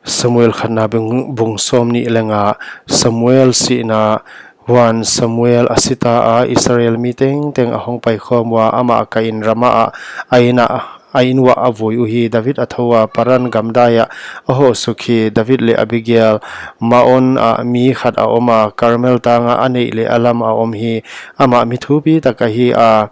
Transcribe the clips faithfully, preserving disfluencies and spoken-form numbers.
Samuel khatna bung, bung sawmnih leh nga. Samuel sihna. Huan Samuel a si ta a, Israel mi tengteng a hong paikhawm ua, amah Kain ramah a, a inn ah, a inn uah a vui uhi. David a thou a, Paran gamdai ah a hoh suk hi. David leh Abigail. Maon ah mi khat a om a, Karmel tang ah a neih leh a lam a om hi. Amah mi thupi tak ahi a,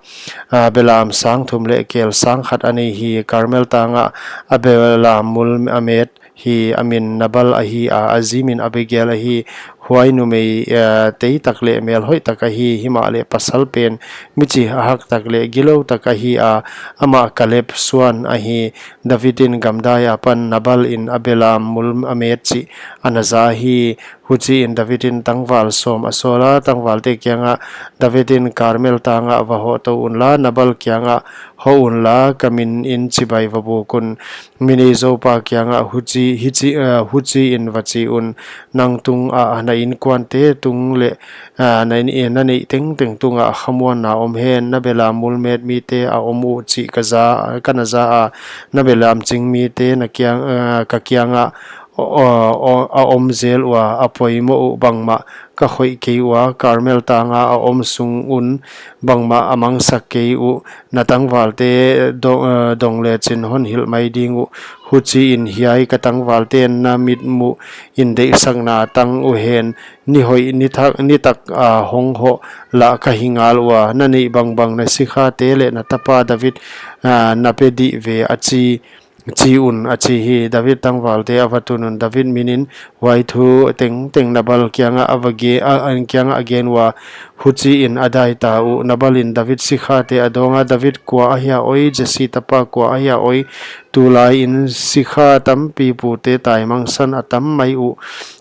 a, belam sang thum leh kel sang khat a nei hi. Karmel tang ah a belam mul a met hi. A min Nabal ahi a, a zi min Abigail ahi. Huai numei, eh, tei tak leh mel hoih tak ahi, himahleh pasal pen mi chih a hak tak leh gilou tak ahi a, amah Kaleb suan ahi. David in gamdai apan Nabal in a belam mul a met chih ana za hi. Huchiin David in tangval sawm a sawl a, tangvalte kiangah, David in, Karmel tang ah va hoh tou unla, Nabal kiangah hoh unla, ka min in chibai va buk un. Mi neizou pa kiangah huchi, hichi, eh, huchiin va chi un, Nang tung ah na innkuante tung leh, eh, na inn, eh, na neih tengteng tungah khamuanna om hen. Na belam mul met mite a om uh chih ka za, ka na za a, na belam ching mite na kiang, eh, ka kiangah, o, o, o, a om zel ua, a poimoh uh bangmah ka khoih kei ua, Karmel tang ah a om sung un bangmah a mangsak kei uh. Na tangvalte do, eh, dong lechin hon hilh mai ding uh. Huchiin hiai ka tangvalten na mitmuh in deihsakna tang uhen. Ni hoih, ni thak, ni tak a hong hoh lah ka hi ngal ua. Na neih bangbang na sikhate leh na tapa David, ah, na pe dih ve, a chi, chi un, a chi hi. David tangvalte a va tun un, David minin huai thu tengteng Nabal kiangah a va ge, a, a kiangah a gen ua. Huchiin a dai ta uh. Nabal in David sikhate a dawng a, David kua ahia oi, Jesse tapa kua ahia oi? Tulai in sikha tampi pute taimangsan a tam mai uh.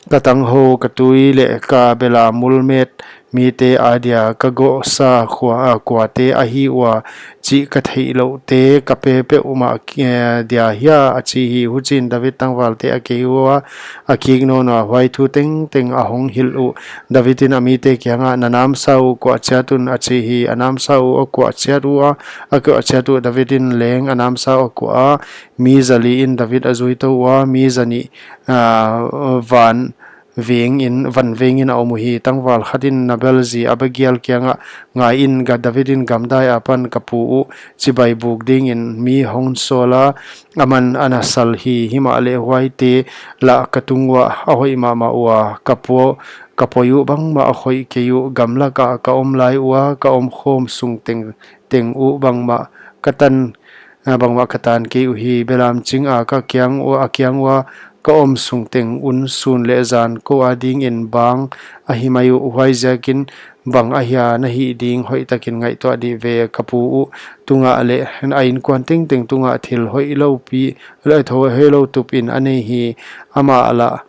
Ka tanghou, ka tui leh ka belam mul met mite adia ka gohsa kua, a, kuate ahi ua chih ka theihlouhte ka pe peuhmah, eh, dia hia, a chi hi. Huchiin David tangvalte a kei ua, a kik nawn ua, huai thu tengteng a hong hilh uh. David in a mite kiangah, Na namsau uh kuah chiat un, a chi hi. A namsau uh a kuah chiat ua, a kuah chiat uh. David in leng a namsau a kuah a, mi zali in David a zui tou ua, mi zanih, ah, van veng in, van veng in a om uhi. Tangval khat in Nabal zi Abigail kiangah, Ngai in, ga David in gamdai apan ka pu uh chibai buk dingin mi hong sawl a, aman ana sal hi. Himahleh huaite lah ka tung uah a hoih mahmah ua, ka po, ka poi uh bangmah a khoih kei uh. Gamlak ah ka om lai ua, ka omkhawm sung teng, teng uh bangmah ka tan, ah, bangmah ka tan kei uhi. Belam ching a ka kiang ua, a kiang ua ka om sung teng un sun leh zan kou adingin bang ahi mai uh. Huaiziakin bang ahia na hih ding hoihtakin ngaihtuah dih ve. Ka pu uh tungah leh a innkuan tengteng tungah thil hoihlou pi, leh thil hoihlou tup in a nei hi. Amah lah,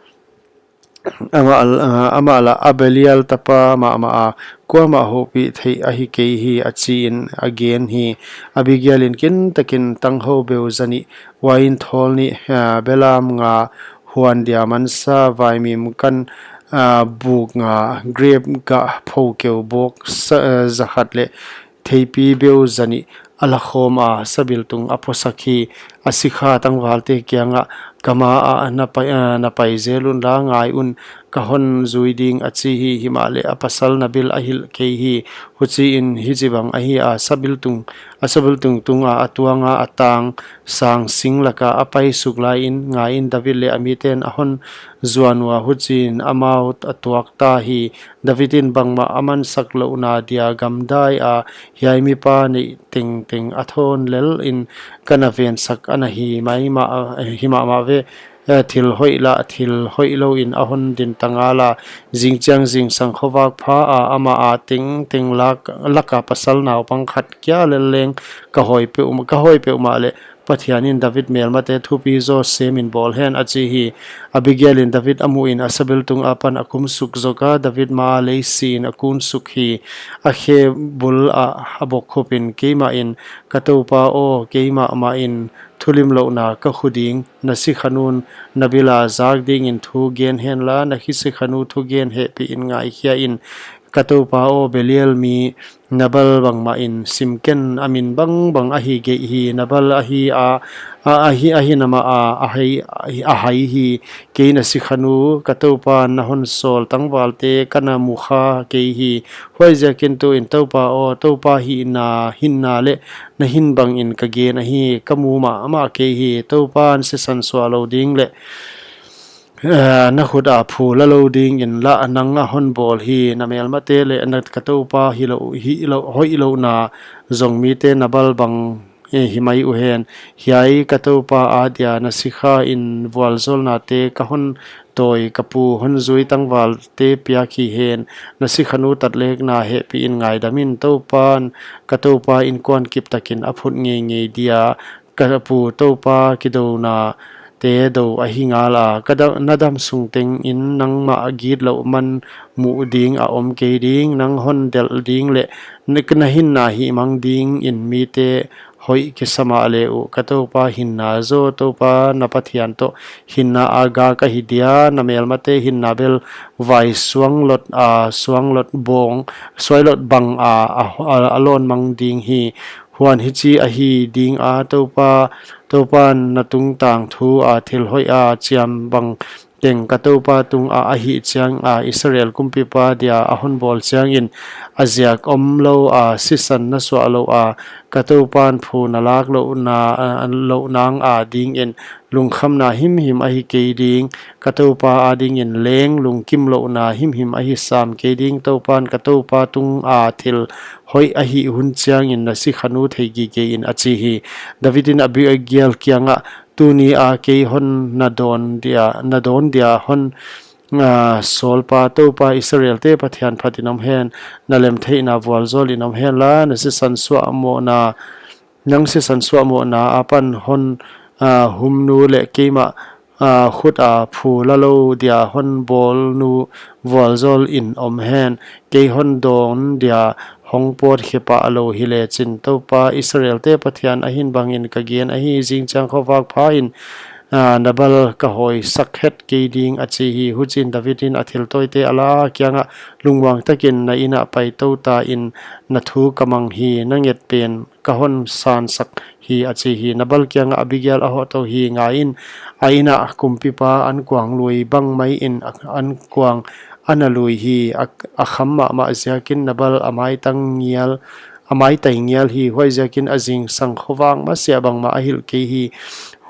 amah, ah, amah lah a Belial tapa mahmah a, kuamah houpih theih ahi kei hi, a chi in a gen hi. Abigail in kintakin tanghou beu zanih, uain thawl nih, ah, belam nga, huan dia mansa, vaimim kan, ah, buk nga, grep gah phokeu bawk sa, ah, zakhat leh theipi beu zanih a lakhawm a, sabiltung a phuasak hi. A sikha tangvalte kiangah, Ka ma ah na pai, ah, na pai zel unla, ngai un, ka hon zui ding, a chi hi. Himahleh a pasal Nabal a hilh kei hi. Huchiin hichibang ahi a, sabiltung, a sabiltung tunga a tuang a, a tang sang sing laka a pai suk laiin, ngai in, David leh a miten a hon zuan ua, huchiin amau a tuak ta hi. David in bangmah a mansak louhna dia gamdai a, Hiai mipa neih tengteng a thawn lel in ka na vensak ana hi maimah, hi mahmah ve. Eh, thil hoih lah thil hoihlou in a hon din ta ngal a, zingchiang zingsang khovak pha a, amah a tengteng lak, laka pasal naupang khat kia lel leng ka hoi peuhmah, ka hoi peuhmah leh, Pathian in David melmate thupi zaw semin bawl hen, a chi hi. Abigail in David a muhin a sabiltung apan a kum suk zok a, David ma ah lei siin a kun suk hi. A khe bul ah a bokkhup in, Keimah in, ka toupa aw, keimah mah in thulimlouhna ka khu ding. Na sikhanun Nabal a zak dingin thu gen henla, na khisikha nu thugen hehpih in ngaikhia in. Ka toupa aw, Belial mi Nabal bangmahin sim ken, a min bangbang ahi geih hi. Nabal ahi a, a, ahi, ahi nama a, a hai, a hai hi. Kei na sikhanu, ka toupan na hon sawl tangvalte ka na mu kha kei hi. Huaiziakin tuin Toupa aw, Toupa hihna, hinna leh na hin bangin ka gen ahi, ka mu mahmah kei hi. Toupan sisan suah lou ding leh, eh, na khut a phu la lou dingin lah nang a hon bawl hi. Na melmate leh na ka toupa hilou, hilou, hoihlouhna zong mite Nabal bang, eh, hi mai uhen. Hiai ka toupa adia na sikhain vualzawlnate ka hon tawi, ka pu hon zui tangvalte piak hi hen. Na sikhanu tatlekna hehpihin ngaidamin, Toupan ka toupa inkuan kiptakin a phut ngeingei dia, ka pu Toupa kidounate dou ahi ngala. Ka da-, na dam sung tengin nangmah gitlouh man muh ding a om kei ding. Nang hon delh ding leh na, na hinna hihmang dingin mite hoih kisa mahle uh. Ka toupa hinna zaw, Toupa na Pathian toh hinna a gak ahi dia. Na melmate hinna bel vai suanglot a, suanglot bawng, suailot banga, a, a, a lawn mang ding hi. Huan hichi ahi dinga, Toupa, Toupan na tungtang thu a thil hoih a chiam bang teng ka toupa tunga a hih chianga, Israel kumpipa dia a hon bawl chiangin a ziak omlou a, sisan na suah lou a, ka toupan phu na lak louhna, a, louh nanga dingin lungkhamna himhim ahi kei ding. Ka toupa adingin leng lungkimlouhna himhim ahi sam kei ding. Toupan ka toupa tunga thil hoih a hih hun chiangin na sikhanu thei gigeiin, a chi hi. David in Abigail kiangah, Tuni a kei hon na dawn dia, na dawn dia hon, ah, sawlpa Toupa Israelte Pathian phatin om hen. Na lemtheihna vualzawlin om henla, na sisan suah mohna, nang sisan suah mohna apan hon, ah, humnu leh keimah, ah, khut a phu la lou dia hon bawlnu vualzawlin om hen. Kei hon dawn dia hong pawt khe pah lou hi lechin, Toupa Israelte Pathian ahin bangin ka gen ahi, zingchiang khovak phain, ah, Nabal ka hawi sak het kei ding, a chi hi. Huchiin David in a thiltawite a la a, kiangah, Lungmuang takin na inn ah pai tou ta in, na thu ka mang hi, na nget pen ka hon sansak hi, a chi hi. Nabal kiangah Abigail a hoh tou hi. Ngaiin, a inn ah kumpipa ankuang lui bang maiin a, ankuang ana lui hi. A, a kham mahmah ziakin Nabal a maitang ngial, a maitai ngial hi. Huaiziakin a zingsang khovak masiah bangmah a hilh kei hi.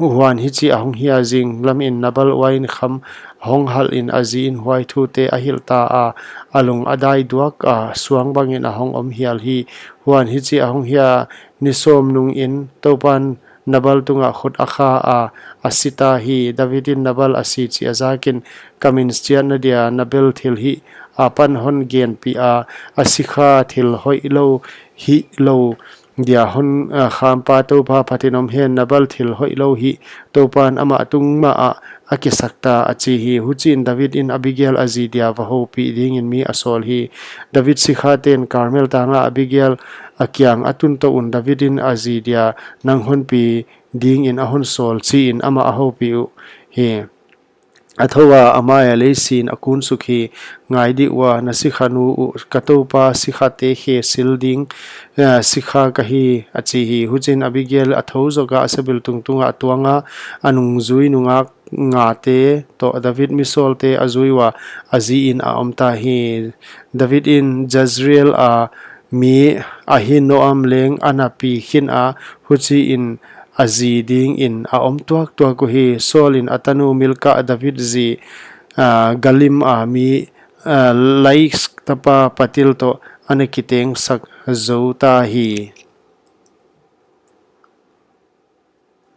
Huan hichi a hong hia: Zinglamin Nabal uain kham hong halhin a ziin huai thute a hilh ta a, a lung a dai duak a, suang bangin a hong om hial hi. Huan hichi a hong hia: Ni sawm nungin Toupan Nabal tungah khut a kha a, a si ta hi. David in Nabal a si chih a zakin, Ka min chiatna dia Nabal thil hih apan hon genpih a, a sikha thil hoihlou hihlou dia hon, ah, khampa Toupa phatin om hen. Nabal thil hoihlou hih Toupan amah tung mahah a kisak ta, a chi hi. Huchiin David in Abigail a zi dia va houpih dingin mi a sawl hi. David sikhaten Karmel tangah Abigail a kiang a tun tou un, David in a zi dia, Nang hon pi dingin a hon sawl, chiin amah a houpih uhi. A thou a, a mai a lei siin a kun suk hi. Ngai dih ua, na sikhanu uh, ka toupa sikhate khe sil ding, eh, sikha ka hi, a chi hi. Huchiin Abigail a thou zoka a sabiltung tungah a tuanga, a nungzui nungak ngate toh David misawlte a zui ua, a ziin a om ta hi. David in Jezreel a mi Ahinoam leng ana pi khin a, huchiin a zi dingin a om tuaktuak uhi. Saul in a tanu Milka, David zi, ah, Galim a mi, ah, Lais tapa Paltiel toh ana kitengsak zou ta hi.